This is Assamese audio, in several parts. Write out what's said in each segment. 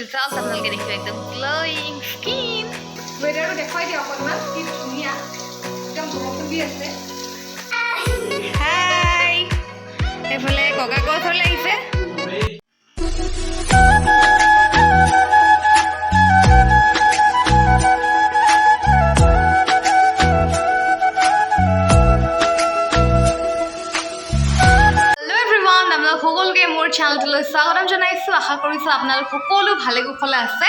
ৰিজাল্ট আপোনালোকে দেখিব, একদম গ্ল'য়িং স্কিন। ৱেডাৰটো দেখুৱাই দিয়া অকণমান, কি ধুনীয়া, একদম বৰষুণ দি আছে। হাই, এইফালে ককাকৰ ওচৰলৈ আহিছে। হেল্ল' এভৰিৱান, আপোনালোক সকলোকে মোৰ চেনেলটোলৈ স্বাগতম জনাইছোঁ। আশা কৰিছোঁ আপোনালোক সকলো ভালে কুশলে আছে।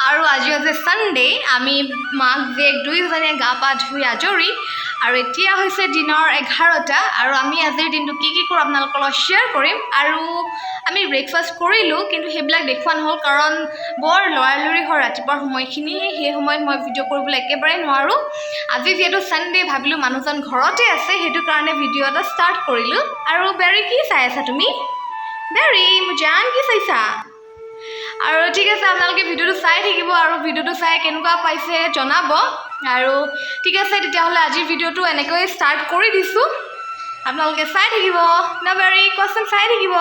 আৰু আজি হৈছে ছানডে। আমি মাক জীয়েক দুয়োজনে গা পা ধুই আজৰি আৰু এতিয়া হৈছে দিনৰ 11টা। আৰু আমি আজিৰ দিনটো কি কি কৰোঁ আপোনালোকৰ লগত শ্বেয়াৰ কৰিম। আৰু আমি ব্ৰেকফাষ্ট কৰিলোঁ, কিন্তু সেইবিলাক দেখুওৱা নহ'ল, কাৰণ বৰ লৰালৰি হয় ৰাতিপুৱাৰ সময়খিনি। সেই সময়ত মই ভিডিঅ' কৰিবলৈ একেবাৰে নোৱাৰোঁ। আজি যিহেতু ছানডে, ভাবিলোঁ মানুহজন ঘৰতে আছে, সেইটো কাৰণে ভিডিঅ' এটা ষ্টাৰ্ট কৰিলোঁ। আৰু বেৰী, কি চাই আছা তুমি? বেৰী, মোৰ জান, কি চাইছা? আৰু ঠিক আছে, আপোনালোকে ভিডিঅ'টো চাই থাকিব আৰু ভিডিঅ'টো চাই কেনেকুৱা পাইছে জনাব। আৰু ঠিক আছে, তেতিয়াহ'লে আজিৰ ভিডিঅ'টো এনেকৈ ষ্টাৰ্ট কৰি দিছোঁ। আপোনালোকে চাই থাকিব না বেৰী? কোৱাচোন, চাই থাকিব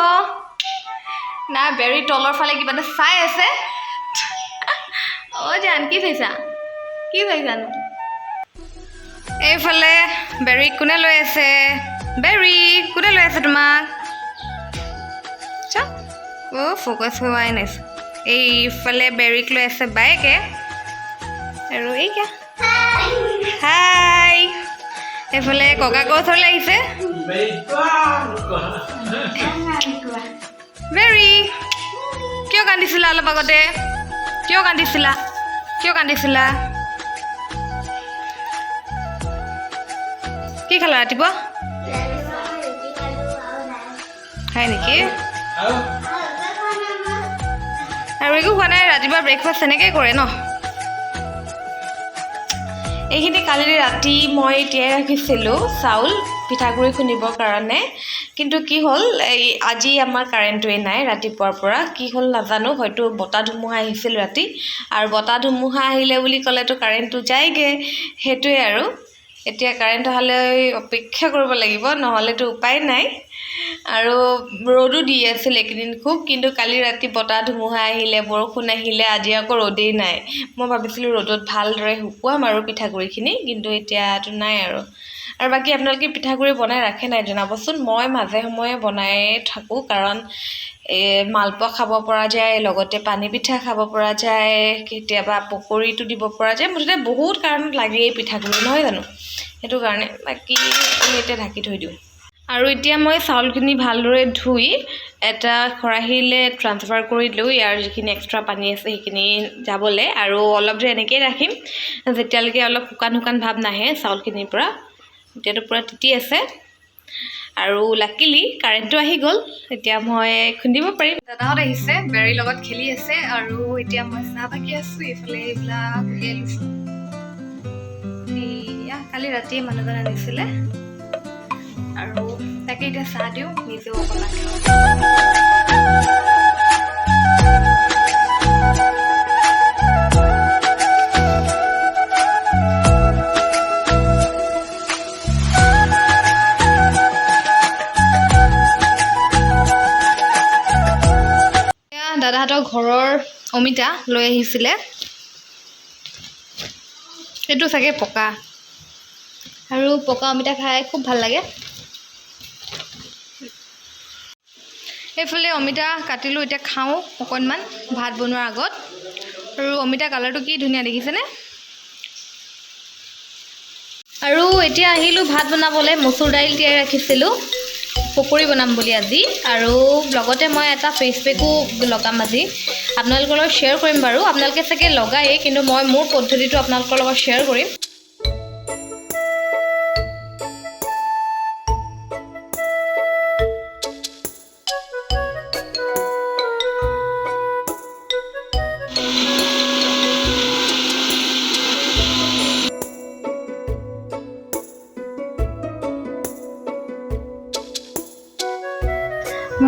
না? বেৰী তলৰ ফালে কিবা এটা চাই আছে। অ' জান, কি চাইছা? কি চাইছানো? এইফালে বেৰীক কোনে লৈ আছে? বেৰী, কোনে লৈ আছে তোমাক? চা, অ' ফ'কাছ হোৱাই নাই। এইফালে বেৰীক লৈ আছে বায়েকে। আৰু এইয়া, হাই, এইফালে ককাকৰ ওচৰলৈ আহিছে। বেৰী, কিয় কান্দিছিলা অলপ আগতে? কিয় কান্দিছিলা? কিয় কান্দিছিলা? কি খালা ৰাতিপুৱা? হয় নেকি? আৰু একো খোৱা নাই? ৰাতিপুৱা ব্ৰেকফাষ্ট তেনেকৈ কৰে ন? এইখিনি কালি ৰাতি মই তিয়াই ৰাখিছিলোঁ চাউল পিঠাগুড়ি খুন্দিবৰ কাৰণে। কিন্তু কি হ'ল, এই আজি আমাৰ কাৰেণ্টটোৱে নাই ৰাতিপুৱাৰ পৰা। কি হ'ল নাজানো, হয়তো বতাহ ধুমুহা আহিছিল ৰাতি। আৰু বতাহ ধুমুহা আহিলে বুলি ক'লেতো কাৰেণ্টটো যায়গৈ, সেইটোৱে। আৰু এতিয়া কাৰেণ্ট অহালৈ অপেক্ষা কৰিব লাগিব, নহ'লেতো উপায় নাই। আৰু ৰ'দো দি আছিল এইকেইদিন খুব, কিন্তু কালি ৰাতি বতাহ ধুমুহা আহিলে, বৰষুণ আহিলে, আজি আকৌ ৰ'দেই নাই। মই ভাবিছিলোঁ ৰ'দত ভালদৰে শুকুৱাম আৰু পিঠাগুড়িখিনি, কিন্তু এতিয়াতো নাই আৰু। আৰু বাকী আপোনালোকে পিঠাগুড়ি বনাই ৰাখে নাই জনাবচোন। মই মাজে সময়ে বনাই থাকোঁ, কাৰণ এই মালপোৱা খাব পৰা যায়, লগতে পানী পিঠা খাব পৰা যায়, কেতিয়াবা পকৰীটো দিব পৰা যায়। মুঠতে বহুত কাৰণত লাগে এই পিঠাগুড়ি, নহয় জানো? সেইটো কাৰণে। বাকী আমি এতিয়া ঢাকি থৈ দিওঁ। আৰু এতিয়া মই চাউলখিনি ভালদৰে ধুই এটা খৰাহীলৈ ট্ৰান্সফাৰ কৰি দিলোঁ, ইয়াৰ যিখিনি এক্সট্ৰা পানী আছে সেইখিনি যাবলৈ। আৰু অলপ দেৰি এনেকৈয়ে ৰাখিম, যেতিয়ালৈকে অলপ শুকান শুকান ভাৱ নাহে চাউলখিনিৰ পৰা। এতিয়াতো পূৰা তিতি আছে। আৰু লাকিলি কাৰেণ্টটো আহি গ'ল, এতিয়া মই খুন্দিব পাৰিম। দাদাহঁত আহিছে, বেৰীৰ লগত খেলি আছে। আৰু এতিয়া মই চাহ বাকি আছোঁ। এইফালে এইবিলাক উলিয়াই লৈছোঁ। এইয়া কালি ৰাতিয়ে মানুহজন আনিছিলে আৰু তাকে এতিয়া চাহ দিওঁ, নিজেও অকণমান খাওঁ। এয়া দাদাহঁতৰ ঘৰৰ অমিতা লৈ আহিছিলে। এইটো চাগে পকা, আৰু পকা অমিতা খাই খুব ভাল লাগে। এইফালে অমিতা কাটিলোঁ, এতিয়া খাওঁ অকণমান ভাত বনোৱাৰ আগত। আৰু অমিতা কালাৰটো কি ধুনীয়া দেখিছেনে? আৰু এতিয়া আহিলোঁ ভাত বনাবলৈ। মচুৰ দাইল তিয়াই ৰাখিছিলোঁ, পকৰি বনাম বুলি আজি। আৰু লগতে মই এটা ফেচ পেকো লগাম আজি, আপোনালোকৰ লগত শ্বেয়াৰ কৰিম বাৰু। আপোনালোকে চাগে লগায়েই, কিন্তু মই মোৰ পদ্ধতিটো আপোনালোকৰ লগত শ্বেয়াৰ কৰিম।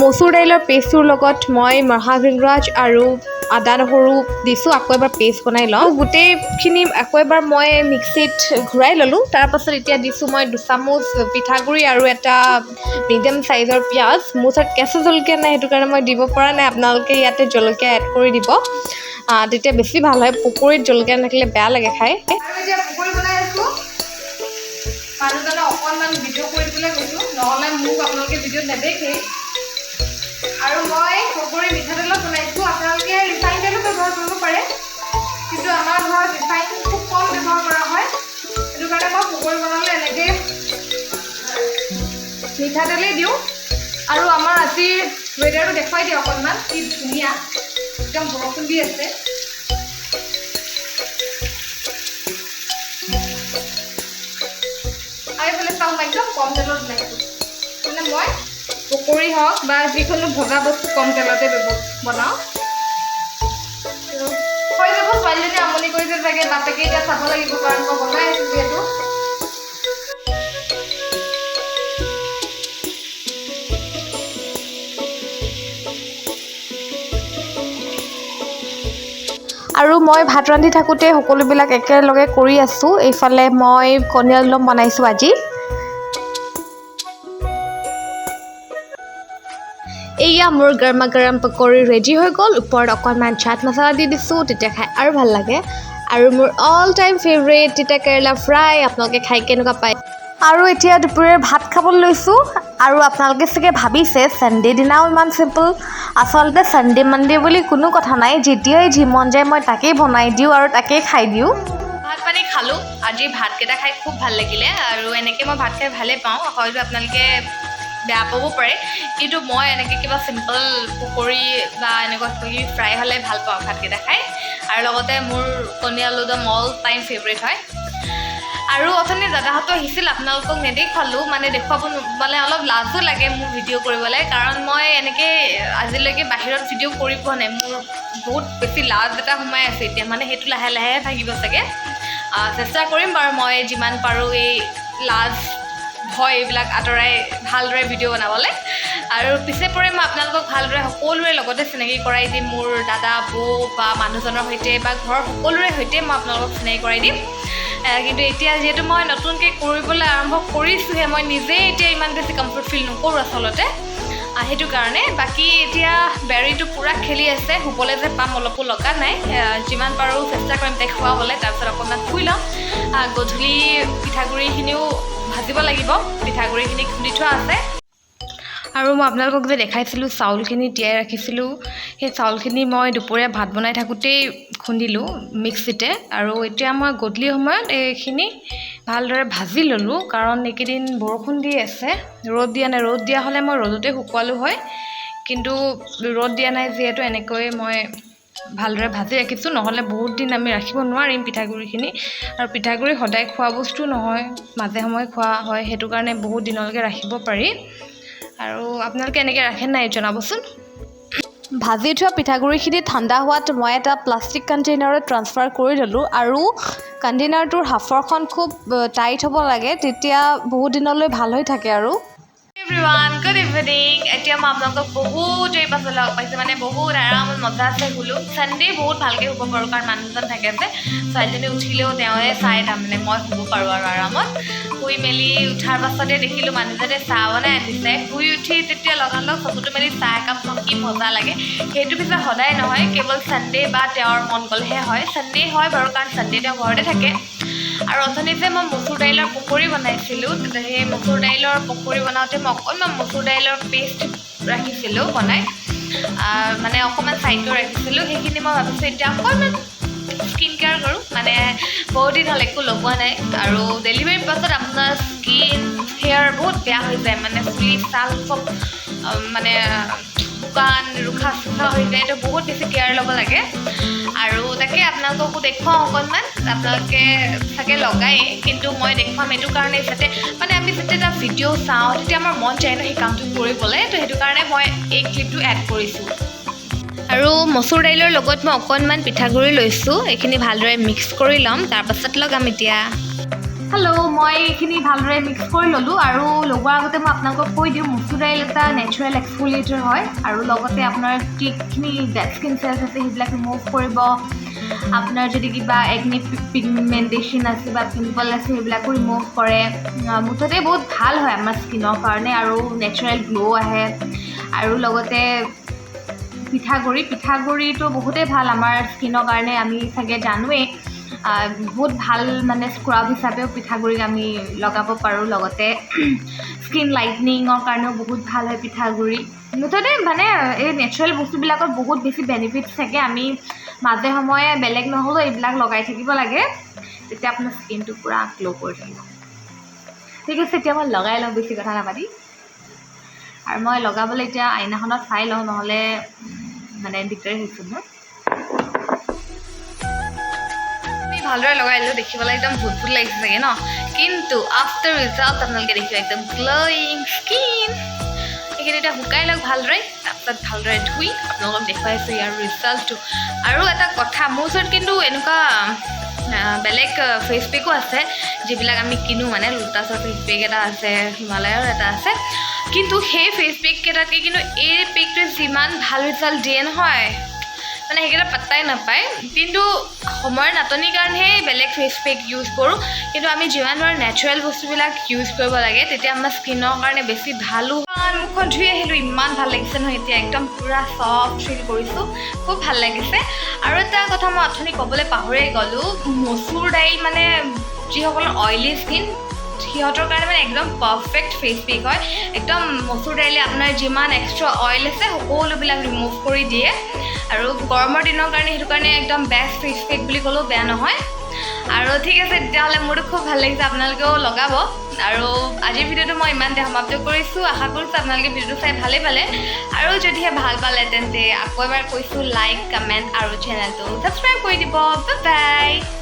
মচুৰ দাইলৰ পেষ্টটোৰ লগত মই মহাভৃংৰাজ আৰু আদা নহৰু দিছোঁ। আকৌ এবাৰ পেষ্ট বনাই লওঁ। গোটেইখিনি আকৌ এবাৰ মই মিক্সিত ঘূৰাই ল'লোঁ। তাৰপাছত এতিয়া দিছোঁ মই দুচামুচ পিঠাগুড়ি আৰু এটা মিডিয়াম চাইজৰ পিঁয়াজ। মোৰ ওচৰত কেঁচা জলকীয়া নাই, সেইটো কাৰণে মই দিব পৰা নাই। আপোনালোকে ইয়াতে জলকীয়া এড কৰি দিব। তেতিয়া বেছি ভাল হয়। পকৰীত জলকীয়া নাথাকিলে বেয়া লাগে খাই। আৰু এতিয়া পকৰী বনাই আছোঁ। মানুহজনক অকণমান ভিডিঅ' কৰি দিবলৈ কৈছোঁ, নহ'লে মোক আপোনালোকে ভিডিঅ'ত নেদেখেই। আৰু মই পকৰী মিঠাতেলত বনাইছোঁ। আপোনালোকে ৰিফাইন তেলো ব্যৱহাৰ কৰিব পাৰে, কিন্তু আমাৰ ঘৰত ৰিফাইন খুব কম ব্যৱহাৰ কৰা হয়। সেইটো কাৰণে মই পকৰী বনালে এনেকৈ মিঠাতেলেই দিওঁ। আৰু আমাৰ আজিৰ ৱেডাৰটো দেখুৱাই দিওঁ অকণমান, কি ধুনীয়া, একদম বৰষুণ দি আছে। আৰু এইফালে চাওক, মই একদম কম তেলত বনাইছোঁ। মানে মই পকৰী হওক বা যিকোনো ভজা বস্তু কম তেলতে বনাওঁ। হৈ যাব। ছোৱালীজনী আমনি কৰিছে চাগে, বাপেকে এতিয়া চাব লাগিব, কাৰণ মই বনাই আছোঁ যিহেতু। আৰু মই ভাত ৰান্ধি থাকোঁতে সকলোবিলাক একেলগে কৰি আছোঁ। এইফালে মই কণী আলুদম বনাইছোঁ আজি। এয়া মোৰ গৰমা গৰম পকৰী ৰেডি হৈ গ'ল। ওপৰত অকণমান চাট মছলা দি দিছোঁ, তেতিয়া খাই আৰু ভাল লাগে। আৰু মোৰ অল টাইম ফেভৰেট তিতা কেৰেলা ফ্ৰাই, আপোনালোকে খাই কেনেকুৱা পায়? আৰু এতিয়া দুপৰীয়াৰ ভাত খাবলৈ লৈছোঁ। আৰু আপোনালোকে চাগে ভাবিছে, ছানডে দিনাও ইমান চিম্পল। আচলতে ছানডে মানডে বুলি কোনো কথা নাই, যেতিয়াই যি মন যায় মই তাকেই বনাই দিওঁ আৰু তাকেই খাই দিওঁ। ভাত পানী খালোঁ। আজি ভাতকেইটা খাই খুব ভাল লাগিলে আৰু এনেকৈ মই ভাত খাই ভালেই পাওঁ। হয়তো আপোনালোকে বেয়া পাব পাৰে, কিন্তু মই এনেকৈ কিবা চিম্পল পকৰী বা এনেকুৱা কিবা কিবি ফ্ৰাই হ'লে ভাল পাওঁ ভাতকেইটা খাই। আৰু লগতে মোৰ কণী আলুদম অল টাইম ফেভৰেট হয়। আৰু অথনি দাদাহঁতো আহিছিল, আপোনালোকক নেদেখুৱালোঁ, মানে দেখুৱাব মানে অলপ লাজো লাগে মোৰ ভিডিঅ' কৰিবলৈ, কাৰণ মই এনেকৈ আজিলৈকে বাহিৰত ভিডিঅ' কৰি পোৱা নাই। মোৰ বহুত বেছি লাজ এটা সোমাই আছে এতিয়া, মানে সেইটো লাহে লাহে ভাগিব চাগে। চেষ্টা কৰিম বাৰু মই যিমান পাৰোঁ এই লাজ ভয় এইবিলাক আঁতৰাই ভালদৰে ভিডিঅ' বনাবলৈ। আৰু পিছে পৰে মই আপোনালোকক ভালদৰে সকলোৰে লগতে চিনাকি কৰাই দিম। মোৰ দাদা, বৌ বা মানুহজনৰ সৈতে বা ঘৰৰ সকলোৰে সৈতে মই আপোনালোকক চিনাকি কৰাই দিম। কিন্তু এতিয়া যিহেতু মই নতুনকৈ কৰিবলৈ আৰম্ভ কৰিছোঁহে, মই নিজেই এতিয়া ইমান বেছি কমফৰ্ট ফিল নকৰোঁ আচলতে, সেইটো কাৰণে। বাকী এতিয়া বেৰীটো পূৰা খেলি আছে, শুবলৈ যে পাম অলপো লগা নাই। যিমান পাৰোঁ চেষ্টা কৰিম তাইক শুৱাবলৈ, তাৰপিছত অকণমান শুই ল'ম। গধূলি পিঠাগুড়িখিনিও ভাজিব লাগিব, পিঠাগুড়িখিনি খুন্দি থোৱা আছে। আৰু মই আপোনালোকক যে দেখাইছিলোঁ চাউলখিনি তিয়াই ৰাখিছিলোঁ, সেই চাউলখিনি মই দুপৰীয়া ভাত বনাই থাকোঁতেই খুন্দিলোঁ মিক্সিতে। আৰু এতিয়া মই গধূলি সময়ত এইখিনি ভালদৰে ভাজি ল'লোঁ, কাৰণ এইকেইদিন বৰষুণ দি আছে, ৰ'দ দিয়া নাই। ৰ'দ দিয়া হ'লে মই ৰ'দতে শুকুৱালোঁ হয়, কিন্তু ৰ'দ দিয়া নাই যিহেতু এনেকৈ মই ভালদৰে ভাজি ৰাখিছোঁ। নহ'লে বহুত দিন আমি ৰাখিব নোৱাৰিম পিঠাগুড়িখিনি। আৰু পিঠাগুড়ি সদায় খোৱা বস্তু নহয়, মাজে সময়ে খোৱা হয়, সেইটো কাৰণে বহুত দিনলৈকে ৰাখিব পাৰি। আৰু আপোনালোকে এনেকৈ ৰাখে নাই জনাবচোন। ভাজি থোৱা পিঠাগুড়িখিনি ঠাণ্ডা হোৱাত মই এটা প্লাষ্টিক কণ্টেইনাৰত ট্ৰান্সফাৰ কৰি ল'লোঁ। আৰু কণ্টেইনাৰটোৰ সাঁফৰখন খুব টাইট হ'ব লাগে, তেতিয়া বহুত দিনলৈ ভাল হৈ থাকে। আৰু এভৰিৱান, গুড ইভিনিং। এতিয়া মই আপোনালোকক বহুত দেৰি পাছত লগ পাইছোঁ, মানে বহুত আৰামত মজাছে শুলোঁ। ছানডে বহুত ভালকৈ শুব পাৰোঁ, কাৰণ মানুহজন থাকে যে, ছোৱালীজনী উঠিলেও তেওঁৱে চাই, তাৰমানে মই শুব পাৰোঁ আৰু আৰামত। শুই মেলি উঠাৰ পাছতে দেখিলোঁ মানুহজনে চাহ বনাই আনিছে। শুই উঠি তেতিয়া লগালগ চকুটো মেলি চাহ একাপ খাওঁ, কি মজা লাগে। সেইটো পিছে সদায় নহয়, কেৱল ছানডে বা তেওঁৰ মন গ'লেহে হয়। ছানডে হয় বাৰু, কাৰণ ছানডে তেওঁ ঘৰতে থাকে। আৰু অথনি যে মই মচুৰ দাইলৰ পকৰী বনাইছিলোঁ, তেতিয়া সেই মচুৰ দাইলৰ পকৰী বনাওঁতে মই অকণমান মচুৰ দাইলৰ পেষ্ট ৰাখিছিলোঁ বনাই, মানে অকণমান চাইড কৰি ৰাখিছিলোঁ। সেইখিনি মই ভাবিছোঁ এতিয়া অকণমান স্কিন কেয়াৰ কৰোঁ, মানে বহুত দিন হ'ল একো লগোৱা নাই। আৰু ডেলিভাৰীৰ পাছত আপোনাৰ স্কিন হেয়াৰ বহুত বেয়া হৈ যায়, মানে চুলি ছাল চব মানে শুকান ৰুখা চুখা হৈ যায়, তো বহুত বেছি কেয়াৰ ল'ব লাগে। আৰু তাকে আপোনালোককো দেখুৱাওঁ অকণমান, আপোনালোকে চাগে লগায়েই, কিন্তু মই দেখুৱাম এইটো কাৰণে যাতে মানে আমি যেতিয়া এটা ভিডিঅ' চাওঁ তেতিয়া আমাৰ মন যায় ন সেই কামটো কৰিবলৈ, তো সেইটো কাৰণে মই এই ক্লিপটো এড কৰিছোঁ। আৰু মচুৰ দাইলৰ লগত মই অকণমান পিঠাগুড়ি লৈছোঁ, এইখিনি ভালদৰে মিক্স কৰি ল'ম, তাৰপাছত লগাম এতিয়া। হেল্ল', মই এইখিনি ভালদৰে মিক্স কৰি ল'লোঁ। আৰু লগোৱাৰ আগতে মই আপোনালোকক কৈ দিওঁ, মচুৰ দাইল এটা নেচাৰেল এক্সফলিয়েটৰ হয় আৰু লগতে আপোনাৰ যিখিনি ডেড স্কিন চেলছ আছে সেইবিলাক ৰিমুভ কৰিব। আপোনাৰ যদি কিবা একনি পিগমেণ্টেশ্যন আছে বা পিম্পল আছে সেইবিলাকো ৰিমুভ কৰে। মুঠতে বহুত ভাল হয় আমাৰ স্কিনৰ কাৰণে আৰু নেচাৰেল গ্ল' আহে। আৰু লগতে পিঠাগুড়ি। পিঠাগুড়িটো বহুতেই ভাল আমাৰ স্কিনৰ কাৰণে, আমি চাগে জানোৱেই। বহুত ভাল মানে স্ক্ৰাব হিচাপেও পিঠাগুড়িক আমি লগাব পাৰোঁ, লগতে স্কিন লাইটনিঙৰ কাৰণেও বহুত ভাল হয় পিঠাগুড়ি। মুঠতে মানে এই নেচাৰেল বস্তুবিলাকত বহুত বেছি বেনিফিটছ থাকে। আমি মাজে সময়ে বেলেগ নহ'লেও এইবিলাক লগাই থাকিব লাগে, তেতিয়া আপোনাৰ স্কিনটো পূৰা গ্ল' কৰি থাকিব। ঠিক আছে, এতিয়া মই লগাই লওঁ, বেছি কথা নাপাতি। আৰু মই লগাবলৈ এতিয়া আইনাখনত চাই লওঁ, নহ'লে মানে দিগদাৰী হৈছে মোৰ। আমি ভালদৰে লগাই দিলোঁ, দেখিবলৈ একদম ভূত ভূত লাগিছে চাগে ন, কিন্তু আফটাৰ ৰিজাল্ট আপোনালোকে দেখিব একদম গ্ল'য়িং স্কিন। সেইখিনি এতিয়া শুকাই লওক ভালদৰে, তাৰপিছত ভালদৰে ধুই আপোনালোকক দেখুৱাইছোঁ ইয়াৰ ৰিজাল্টটো। আৰু এটা কথা, মোৰ ওচৰত কিন্তু এনেকুৱা বেলেগ ফেচ পেকো আছে যিবিলাক আমি কিনো, মানে লোটাছৰ ফেচ পেক এটা আছে, হিমালয়ৰ এটা আছে, কিন্তু সেই ফেচ পেককেইটাতকৈ কিন্তু এই পেকটোৱে যিমান ভাল ৰিজাল্ট দিয়ে নহয়, মানে সেইকেইটা পাত্তাই নাপায়। কিন্তু সময়ৰ নাটনিৰ কাৰণেহে বেলেগ ফেচ পেক ইউজ কৰোঁ, কিন্তু আমি যিমান পাৰোঁ নেচাৰেল বস্তুবিলাক ইউজ কৰিব লাগে, তেতিয়া আমাৰ স্কিনৰ কাৰণে বেছি ভালো হয়। মুখখন ধুই আহিলোঁ, ইমান ভাল লাগিছে নহয়, এতিয়া একদম পূৰা চফ্ট ফিল কৰিছোঁ, খুব ভাল লাগিছে। আৰু এটা কথা মই অথনি ক'বলৈ পাহৰিয়ে গ'লোঁ, মচুৰ দাইল মানে যিসকলৰ অইলি স্কিন সিহঁতৰ কাৰণে মানে একদম পাৰফেক্ট ফেচ পেক হয়। একদম মচুৰ দাইলে আপোনাৰ যিমান এক্সট্ৰা অইল আছে সকলোবিলাক ৰিমুভ কৰি দিয়ে, আৰু গৰমৰ দিনৰ কাৰণে সেইটো কাৰণে একদম বেষ্ট ফেচ পেক বুলি ক'লেও বেয়া নহয়। আৰু ঠিক আছে, তেতিয়াহ'লে মোৰতো খুব ভাল লাগিছে, আপোনালোকেও লগাব। আৰু আজিৰ ভিডিঅ'টো মই ইমানতে সমাপ্ত কৰিছোঁ। আশা কৰিছোঁ আপোনালোকে ভিডিঅ'টো চাই ভালেই পালে, আৰু যদিহে ভাল পালে তেন্তে আকৌ এবাৰ কৈছোঁ, লাইক, কমেণ্ট আৰু চেনেলটো ছাবস্ক্ৰাইব কৰি দিব। Bye bye.